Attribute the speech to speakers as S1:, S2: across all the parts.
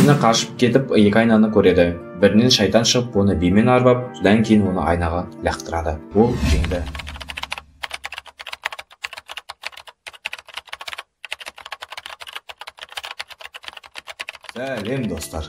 S1: Валентина қашып кетіп, екі айнаны көреді. Бірінен шайтан шығып, оны бимен арбап, содан кейін оны айнаға лақтырады. Ол жеңді. Сәлем, достар.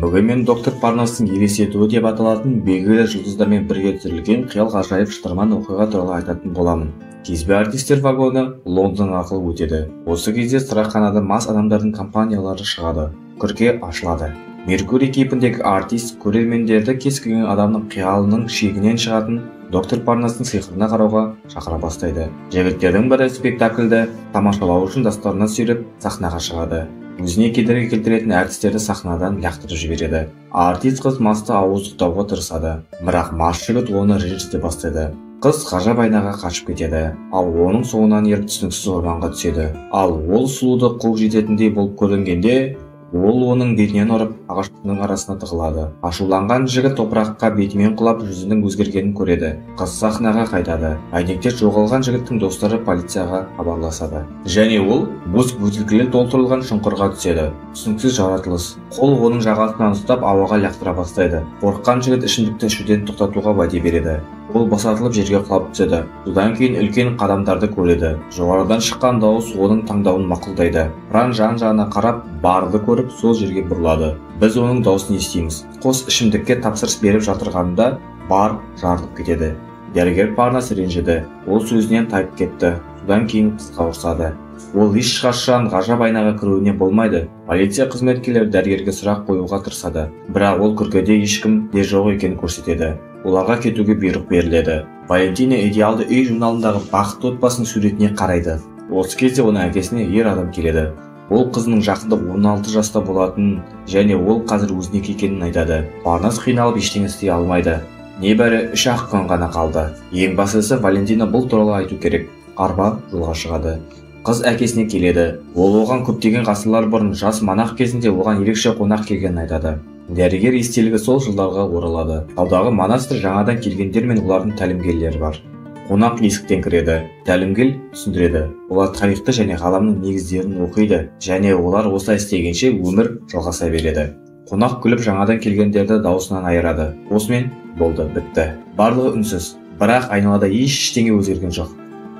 S1: Бүгін мен доктор Парнастың елестетуі деп аталатын белгілі жұлдыздармен бірге түсірілген қиял ғажайып шытырман оқиға туралы айтатын боламын. Кезбе артистер вагоны Лондон арқылы өтеді. Осы кезде сырақханада мас адамдардың компаниялары шығады. Күрке ашылады. Меркурий кейпіндегі артист көрермендерді кез келген адамның қиялының шегінен шығатын доктор Парнастың сиқырына қарауға шақыра бастайды. Жігіттердің бірі спектакльді тамашалау үшін дастарына сүйреп сахнаға шығады. Өзіне кедергі келтіретін әртістерді сахнадан лақтырып жібереді. Артист қыз масты ауыздықтауға тырысады, бірақ мас жігіт оны ренжіте бастайды. Қыз ғажап айнаға қашып кетеді, ал оның соңынан еріп түсініксіз орманға түседі. Ал ол сұлуды қуып жететіндей болып көрінгенде, ол оның бетінен ұрып, ағаштың арасына тығылады. Ашуланған жігіт топыраққа бетімен құлап, жүзінің өзгергенін көреді. Қыз сахнаға қайтады. Әйнекте жоғалған жігіттің достары полицияға хабарласады. Және ол бос бөтелкелер толтырылған шұңқырға түседі. Түсініксіз жаратылыс. Қол оның жағасынан ұстап, ауаға лақтыра бастайды. Қорыққан жігіт ішімдікті ішуден тоқтатуға уәде береді. Ол босатылып жерге құлап түседі. Содан кейін үлкен қадамдарды көреді. Жоғарыдан шыққан дауыс оның таңдауын мақұлдайды. Фран жан-жағына қарап, барды көріп, сол жерге бұрылады. Біз оның дауысын естиміз. Қос ішімдікке тапсырыс беріп жатырғанында бар жарылып кетеді. Дәрігер Парнас ренжіді. Ол сөзінен тайып кетті. Содан кейін қысқа ұрсады. Ол ешқашан ғажап айнаға кіруіне болмайды. Полиция қызметкерлері дәрігерге сұрақ қоюға тырысады. Бірақ ол күркеде ешкім де жоқ екенін көрсетеді. Оларға кетуге бұйрық беріледі. Валентина идеалды үй журналындағы бақытты отбасының суретіне қарайды. Осы кезде оның әкесіне ер адам келеді. Ол қызының жақында 16 жаста болатынын және ол қазір өзінікі екенін айтады. Парнас қиналып ештеңе істей алмайды. Небәрі 3-ақ күн ғана қалды. Ең бастысы Валентина бұл туралы айту керек. Арба жолға шығады. Қыз әкесіне келеді. Ол оған көптеген ғасырлар бұрын жас монах кезінде оған ерекше қонақ келгенін айтады. Дәрігер естелігі сол жылдарға оралады. Алдағы монастырь жаңадан келгендер мен олардың тәлімгерлері бар. Қонақ есіктен кіреді. Тәлімгер түсіндіреді. Олар тарихты және ғаламның негіздерін оқиды және олар осылай істегенше өмір жалғаса береді. Қонақ күліп жаңадан келгендерді дауысынан айырады. Осымен болды, бітті. Барлығы үнсіз. Бірақ айналада ештеңе өзгерген жоқ.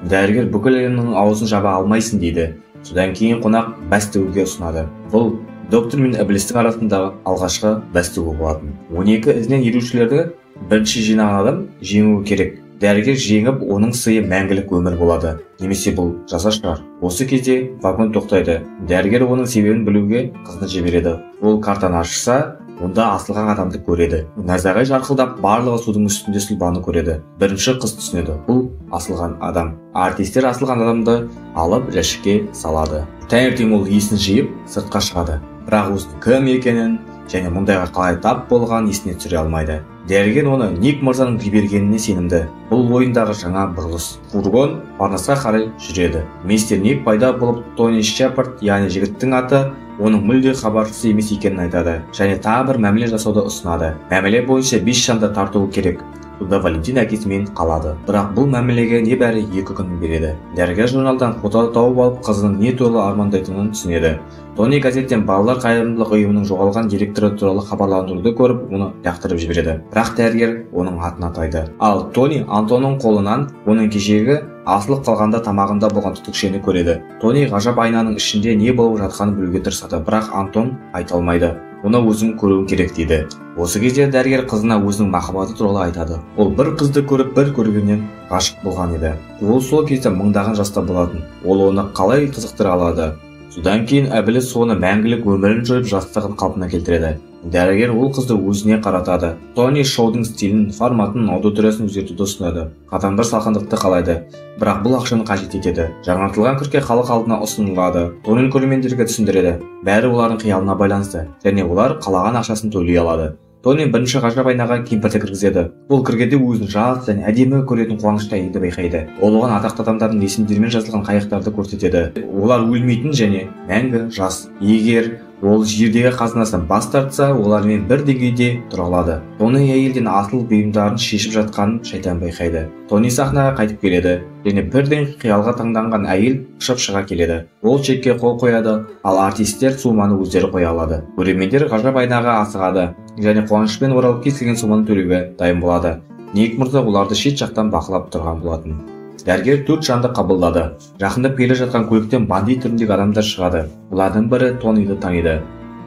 S1: Дәрігер бүкіл әлемнің аузын жаба алмайсың дейді. Содан кейін қонақ бәс тігуге ұсынады. Бұл доктор мен ібілістің арасындағы алғашқы бәс тігу болатын. 12 ізінен ерушілерді бірінші жинаған адам жеңуі керек. Дәрігер жеңіп, оның сыйы мәңгілік өмір болады. Немесе бұл жаза шығар. Осы кезде вагон тоқтайды. Дәрігер оның себебін білуге қызды жібереді. Ол картаны ашса, онда асылған адамды көреді. Найзағай жарқылдап, барлығы судың үстінде сұлбаны көреді. Бірінші қыз түсінеді. Бұл асылған адам. Артистер асылған адамды алып жәшікке салады. Таңертең ол есін жиып, сыртқа шығады. Бірақ өзінің кім екенін және мұндайға қалай тап болғанын есіне түсіре алмайды. Дәрігер оны Ник мырзаның жібергеніне сенімді. Бұл ойындағы жаңа бұрылыс. Фургон Парнасқа қарай жүреді. Мистер Ник пайда болып, Тони Шепард, яғни жігіттің аты, оның мүлде хабарсыз емес екенін айтады және тағы бір мәміле жасауды ұсынады. Мәміле бойынша 5 шамды тартуы керек. Сонда Валентина әкесімен қалады. Бірақ бұл мәмілеге небәрі 2 күн береді. Дәрігер журналдан фото тауып алып, қызының не туралы армандайтынын түсінеді. Тони газеттен балалар қайырымдылық ұйымының жоғалған директоры туралы хабарландыруды көріп, оны лақтырып жібереді. Бірақ дәрігер оның атын атайды. Ал Тони Антонның қолынан оның кешегі асылып қалғанда тамағында болған түтікшені көреді. Тони ғажап айнаның ішінде не болып жатқанын білуге тырысады, бірақ Антон айта алмайды. Оны өзің көруің керек дейді. Осы кезде дәрігер қызына өзінің махаббаты туралы айтады. Ол бір қызды көріп, бір көргеннен ғашық болған еді. Ол сол кезде мыңдаған жаста болатын. Ол оны қалай қызықтыра алады? Содан кейін ібіліс оны мәңгілік өмірін жойып, жастығын қалпына келтіреді. Дәрігер ол қызды өзіне қаратады. Тони шоудың стилін, форматын, аудиториясын өзгертуді ұсынады. Адамдар салқындықты қалайды, бірақ бұл ақшаны қажет етеді. Жаңартылған күрке халық алдына ұсынылады. Тони көрермендерге түсіндіреді. Бәрі олардың қиялына байланысты және олар қалаған ақшасын төлей алады. Тони бірінші ғажап айнаға кемпірді кіргізеді. Ол кіргенде өзін жас және әдемі көретін қуанышты әйелді байқайды. Ол оған атақты адамдардың есімдерімен жазылған қайықтарды көрсетеді. Олар өлмейтін және мәңгі жас. Егер Ол жердегі қазынасынан бас тартса, олармен бір деңгейде тұра алады. Тони әйелден асыл бұйымдарын шешіп жатқанын шайтан байқайды. Тони сахнаға қайтып келеді және бірден қиялға таңданған әйел ұшып шыға келеді. Ол чекке қол қояды, ал артистер сумманы өздері қоя алады. Көрермендер ғажап айнаға асығады және қуанышпен оралып кез келген сумманы төлеуге дайын болады. Ник мырза оларды шет жақтан бақылап тұрған болатын. Дәрігер 4 жанды қабылдады. Жақындап келе жатқан көліктен бандит түріндегі адамдар шығады. Олардың бірі Тониді таниды.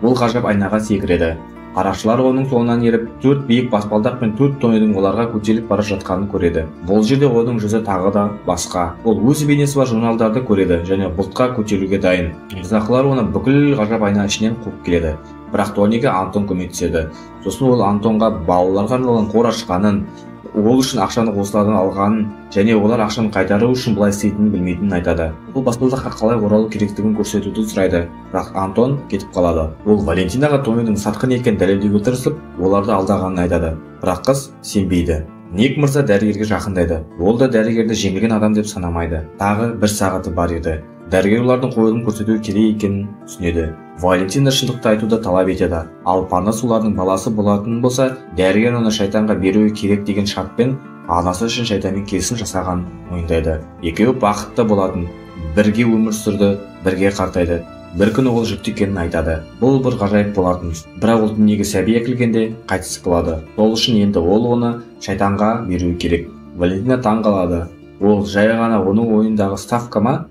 S1: Ол ғажап айнаға секіреді. Қарақшылар оның соңынан еріп, 4 биік баспалдақ пен 4 Тонидің оларға көтеріліп бара жатқанын көреді. Бұл жерде оның жүзі тағы да басқа. Ол өз бейнесі бар журналдарды көреді және бұлтқа көтерілуге дайын. Бұзақылар оны бүкіл ғажап айна ішінен қуып келеді. Бірақ Тониге Антон көмектеседі. Сосын ол Антонға балаларға арналған қор ашқанын, ол үшін ақшаны осылардан алғанын және олар ақшаны қайтару үшін былай істейтінін білмейтінін айтады. Ол баспалдаққа қалай оралу керектігін көрсетуді сұрайды, бірақ Антон кетіп қалады. Ол Валентинаға Тонидің сатқын екенін дәлелдеуге тырысып, оларды алдағанын айтады, бірақ қыз сенбейді. Ник мырза дәрігерге жақындайды. Ол да дәрігерді жеңілген адам деп санамайды. Тағы бір сағаты бар еді. Дәрігер олардың қойылым көрсетуі керек екенін түсінеді. Валентина шындықты айтуды талап етеді. Ал Парнас олардың баласы болатын болса, дәрігер оны шайтанға беруі керек деген шартпен анасы үшін шайтанмен келісім жасағанын мойындайды. Екеуі бақытты болатын, бірге өмір сүрді, бірге қартайды. Бір күні ол жүкті екенін айтады. Бұл бір ғажайып болатын. Бірақ ол дүниеге сәби әкелгенде қайтыс болады. Сол үшін енді ол оны шайтанға беруі керек. Валентина таң қалады. Ол жай ғана оның ойындағы ставка ма?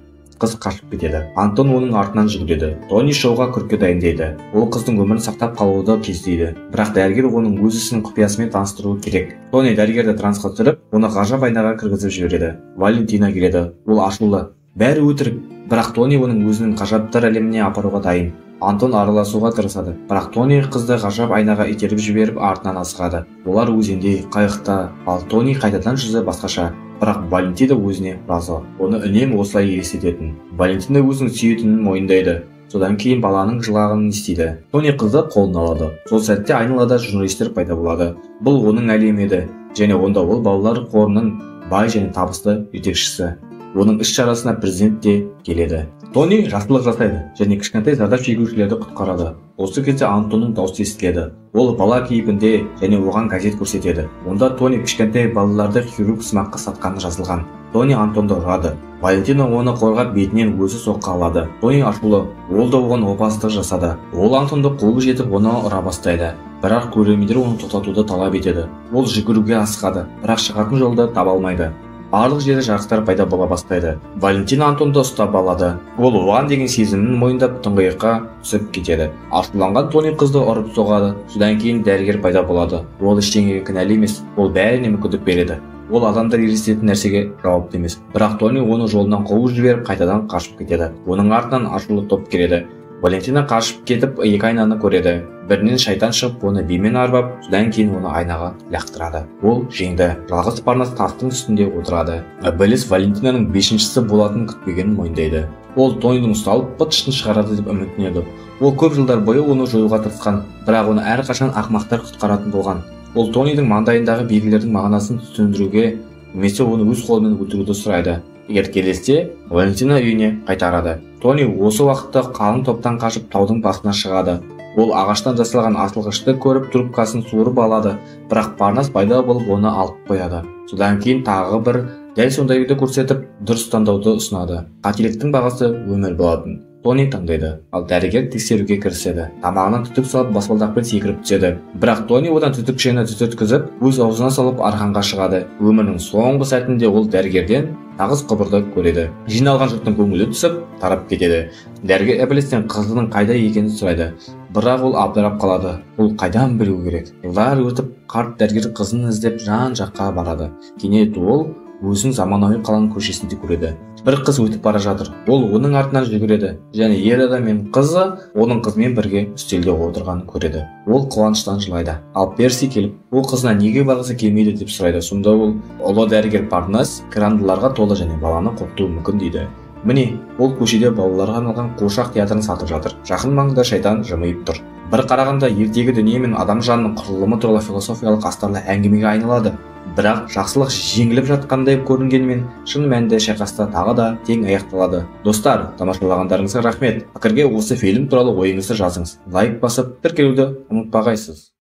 S1: Қыз қашып кетеді. Антон оның артынан жүгіреді. Тони шоуға күрке дайындайды. Ол қыздың өмірін сақтап қалуды көздейді. Бірақ дәрігер оның өз ісінің құпиясымен таныстыруы керек. Тони дәрігерді трансқа түсіріп, оны ғажап айнаға кіргізіп жібереді. Валентина келеді. Ол ашулы. Бәрі өтірік. Бірақ Тони оның өзінің ғажаптар әлеміне апаруға дайын. Антон араласуға тырысады. Бірақ Тони қызды ғажап айнаға итеріп жіберіп артынан асығады. Олар өзенде, қайықта, ал Тони қайтадан жүзі басқаша. Бірақ Валентина өзіне разы. Оны үнемі осылай елестететін. Валентина өзінің сүйетінін мойындайды. Содан кейін баланың жылағанын естиді. Тони қызды қолына алады. Сол сәтте айналада журналистер пайда болады. Бұл оның әлемі еді. Және онда ол балалар қорының бай және табысты жетекшісі. Оның іс шарасына президент те келеді. Тони жақсылық жасайды және кішкентай зардап шегушілерді құтқарады. Осы кезде Антонның дауысы естіледі. Ол бала кейпінде және оған газет көрсетеді. Онда Тони кішкентай балаларды хирург сымаққа сатқаны жазылған. Тони Антонды ұрады. Валентина оны қорғап бетінен өзі соққы алады. Тони ашулы, ол да оған опасыздық жасады. Ол Антонды қуып жетіп оны ұра бастайды. Бірақ көрермендер оны тоқтатуды талап етеді. Ол жүгіруге асығады, бірақ шығатын жолды таба алмайды. Барлық жерде жарықтар пайда бола бастайды. Валентина Антонды ұстап алады. Ол оған деген сезімін мойындап тұңғиыққа түсіп кетеді. Ашуланған Тони қызды ұрып соғады. Содан кейін дәрігер пайда болады. Ол ештеңеге кінәлі емес, ол бәріне мүмкіндік береді. Ол адамдар елестетін нәрсеге жауапты емес. Бірақ Тони оны жолынан қуып жіберіп қайтадан қашып кетеді. Оның артынан ашулы топ келеді. Валентина қашып кетіп екі айнаны көреді. Бірінен шайтан шығып оны бимен арбап, содан кейін оны айнаға лақтырады. Ол жеңді. Жалғыз Парнас тастың үстінде отырады. Ібіліс Валентинаның бесіншісі болатынын күтпегенін мойындайды. Ол Тонидің ұсталып быт-шытын шығарады деп үміттенеді. Ол көп жылдар бойы оны жоюға тырысқан, бірақ оны әрқашан ақымақтар құтқаратын болған. Ол Тонидің маңдайындағы белгілердің мағынасын түсіндіруге немесе оны өз қолымен өлтіруді сұрайды. Егер келесте, Валентина үйіне қайтарады. Тони осы уақытта қалың топтан қашып таудың басына шығады. Ол ағаштан жасалған асылғышты көріп трубкасын суырып алады, бірақ Парнас пайда болып оны алып қояды. Содан кейін тағы бір дәл сондайды көрсетіп, дұрыс таңдауды ұсынады. Қателіктің бағасы өмір болатын. Тони таңдайды, ал дәрігер тексеруге кіріседі. Тамағынан түтік салып баспалдақпен секіріп түседі. Бірақ Тони одан түтікшені түтеткізіп, өз аузына салып арқанға шығады. Өмірінің соңғы сәтінде ол дәрігерден нағыз құбырды көреді. Жиналған жұрттың көңілі түсіп, тарап кетеді. Дәрігер Ібілістен қызының қайда екенін сұрайды. Бірақ ол абдырап қалады. Ол қайдан білу керек? Жылдар өтіп, қарт дәрігер қызын іздеп жан-жаққа барады. Кенет ол өзін заманауи қаланың көшесінде көреді. Бір қыз өтіп бара жатыр. Ол оның артынан жүгіреді және ер адам мен қызы оның қызымен бірге үстелде отырғанын көреді. Ол қуаныштан жылайды. Ал Перси келіп, ол қызына неге барғысы келмейді деп сұрайды. Сонда ол ұлы дәрігер Парнас қирандыларға толы және баланы қорқытуы мүмкін дейді. Міне, ол көшеде балаларға арналған қуыршақ театрын сатып жатыр. Жақын маңда шайтан жымиып тұр. Бір қарағанда ертегі дүние мен адам жанының құрылымы туралы философиялық астарлы әңгімеге айналады. Бірақ жақсылық жеңіліп жатқандай көрінгенімен, шын мәнінде шайқаста тағы да тең аяқталады. Достар, тамашалағандарыңызға рахмет. Пікірге осы фильм туралы ойыңызды жазыңыз. Лайк басып, тіркелуді ұмытпағайсыз.